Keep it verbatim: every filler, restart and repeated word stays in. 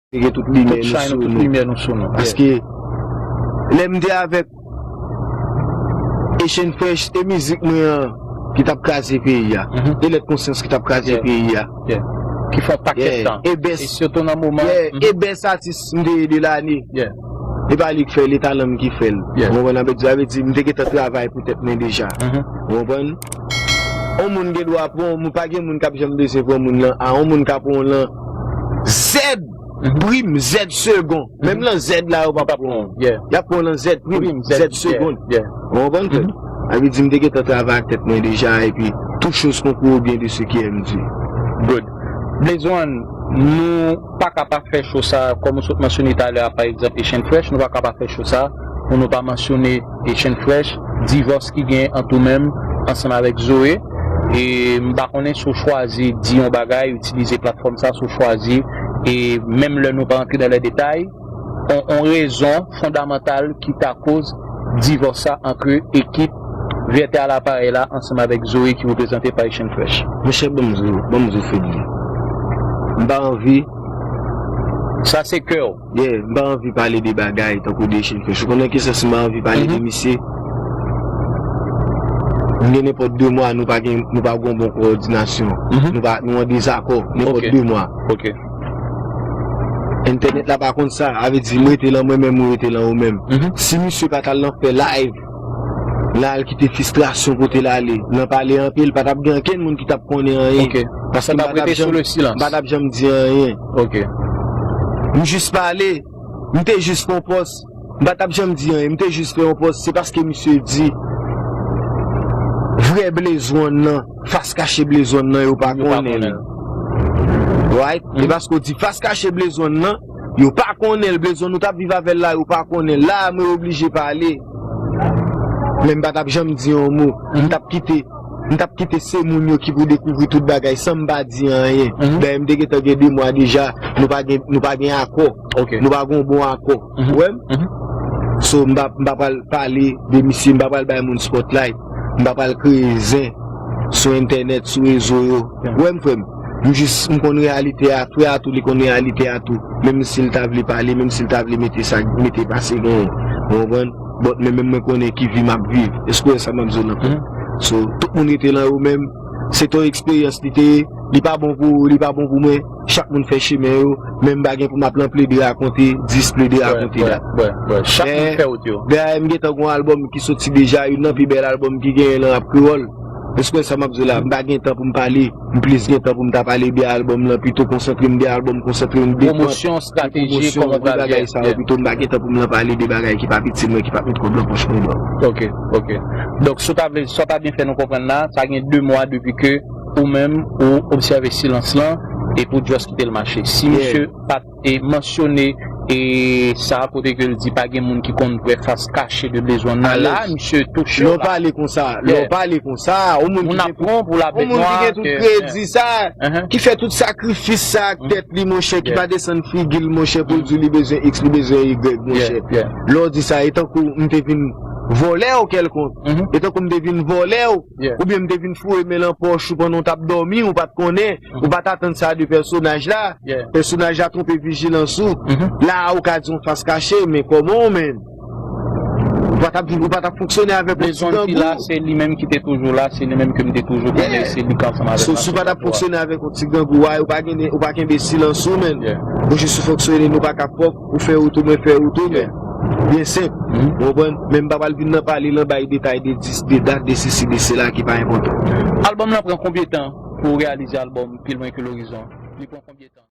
Mete tout limyè nou sou nou. Paske lè m te avèk Echann Fresh, e mizik mwen an ki t ap kraze peyi a, e Lèt Konsyans ki t ap kraze peyi a. Ki fè yon pakèt tan. E bès, e sitou nan moman, e bès atis m te ye de lane. E pa li k fè l, e talan m ki fè l. Ou konprann? Sa vle di, m te gentan travay pou tèt mwen deja. Ou konprann? On moun gen dwa pran, on moun pa gen moun k ap janm bezwen pran moun lan. A, on moun ka pran w lan zèd prim, zèd segon. Menm lan zèd la, yo p ap pran w. Y ap pran w lan zèd prim, zèd segon. Ou konprann, frè m? Sa vle di, m te gentan travay ak tèt mwen deja, epi tout chose concourent au bien de ceux qui aiment Dieu. Good. Blaze One, nou pa ka pa fè cho sa, kòm ou sot mansyone talè a, pa egzanp, Echann Fresh, nou pa ka pa fè cho sa pou nou pa mansyone Echann Fresh, divòs ki gen ant ou menm ansanm avèk Zoe. E m pa konnen si w chwazi di yon bagay, itilize platfòm sa, si w chwazi, e menm lè nou pa antre nan lè detay, on, on rezon fondamantal ki ta koz divòs sa ant ekip Vètè a Laparèy la ansanm avèk Zoe ki reprezante pa Echann Fresh. Monchè, ban m di w, ban m di w, Fredly. M pa anvi. Sa se kè w. Yeah, m pa anvi pale de bagay tankou de Echann Fresh. Ou konnen kisa, si m pa anvi pale de misye, m gen nenpòt de mwa, nou pa gen, nou pa gen bon kowòdinasyon. Nou pa, nou an dezakò, nenpòt de mwa. Entènèt la pa konn sa, sa vle di m rete lan mwen menm, ou rete lan ou menm. Si misye pa t al lan fè live, l al kite fristrasyon kote l ale, lan pale anpil, pa t ap gen ankenn moun ki t ap konnen anyen. Paske m pa t ap janm, m pa t ap janm di anyen. M jis pale, m te jis fè yon pòs, m pa t ap janm di anyen, m te jis fè yon pòs, se paske misye di vrè Blaze One nan, fas kache Blaze One nan, yo pa konnen l. Right? E paske w di fas kache Blaze One nan, yo pa konnen l, Blaze One, nou t ap viv avè l la, yo pa konnen l. La, mwen oblije pale. Men m pa t ap janm di yon mo. M t ap kite, m t ap kite se moun yo ki pou dekouvri tout bagay san m pa di anyen. Dayè, m te gentan gen de mwa deja, nou pa gen, nou pa gen akò. Nou pa gen yon bon akò. Ou wè m? So, m pa, m pa pral pale de misye, m pa pral bay moun spotlight. M pa pral kreye zen sou entènèt, sou rezo yo. Ou wè m, frè m? M jis, m konn reyalite a, frè a tou, li konn reyalite a tou. Menm si l ta vle pale, menm si l ta vle mete sa, mete pase gen, ou konprann? But men menm mwen konnen ki vi m ap viv. Èske w wè sa m ap di w lan? So, tout moun rete lan yo menm. Se ton eksperyans li te ye, li pa bon pou ou, li pa bon pou mwen. Chak moun fè chemen yo, men m pa gen pou m ap lan plede rakonte, dis plede rakonte dat. Chak moun fè wout yo. Dayè, m gentan gen yon albòm ki soti deja, youn nan pi bèl albòm ki genyen lan rap kreyòl. Èske w wè sa m ap di w la? M pa gen tan pou m pale, m plis gen tan pou m ta pale de albòm lan, pito konsantre m de albòm, konsantre m de pwomosyon, estrateji, kòman w pral bagay sa yo, pito m pa gen tan pou m lan pale de bagay ki p ap itil mwen, ki p ap met kòb lan pòch mwen, bro. Ok, ok. Donk, sa w ta vle, sa w ta byen fè nou konprann la, sa gen de mwa depi ke ou menm, ou obsève silans lan, epi w just kite l mache. Si misye pa t e mansyone e sa kote ke l di pa gen moun ki konn vrè fas kache de Blaze One nan la, misye touche w la. Lè w pale konsa, lè w pale konsa, yon moun ki gen tout, yon moun ki gen tout kredi sa, ki fè tout sakrifis sa ak tèt li, monchè, ki pa desann figi l, monchè, pou l di li bezwen X, li bezwen Y, monchè. Lè w di sa, e tankou m te vin vòlè w kèlkonk, e tankou m te vin vòlè w, oubyen m te vin foure men lan pòch ou pandan w t ap dòmi, ou pa t konnen, ou pa t atann sa de pèsonaj la. Pèsonaj la twonpe vijilans ou. La a ou ka di yon fas kache, men kòman w menm? Ou pa t ap, ou pa t ap fonksyone avèk yon ti grangou. Se li menm ki te toujou la, se li menm ke m te toujou konnen, se li k ansanm avèk la. So, si w pa t ap fonksyone avèk yon ti grangou a, ou pa gen, ou pa kenbe silans ou, menm. Ou jis fonksyone, nou pa ka fòk, ou fè wout ou, mwen fè wout ou, men byen senp. Ou konprann? Men m pa pral vin nan pale, lan bay detay de dis, de dat, de sesi, de sela ki pa enpòtan. Albòm lan pran konbyen tan pou w reyalize albòm Pi Lwen Ke Lorizon? Li pran konbyen tan?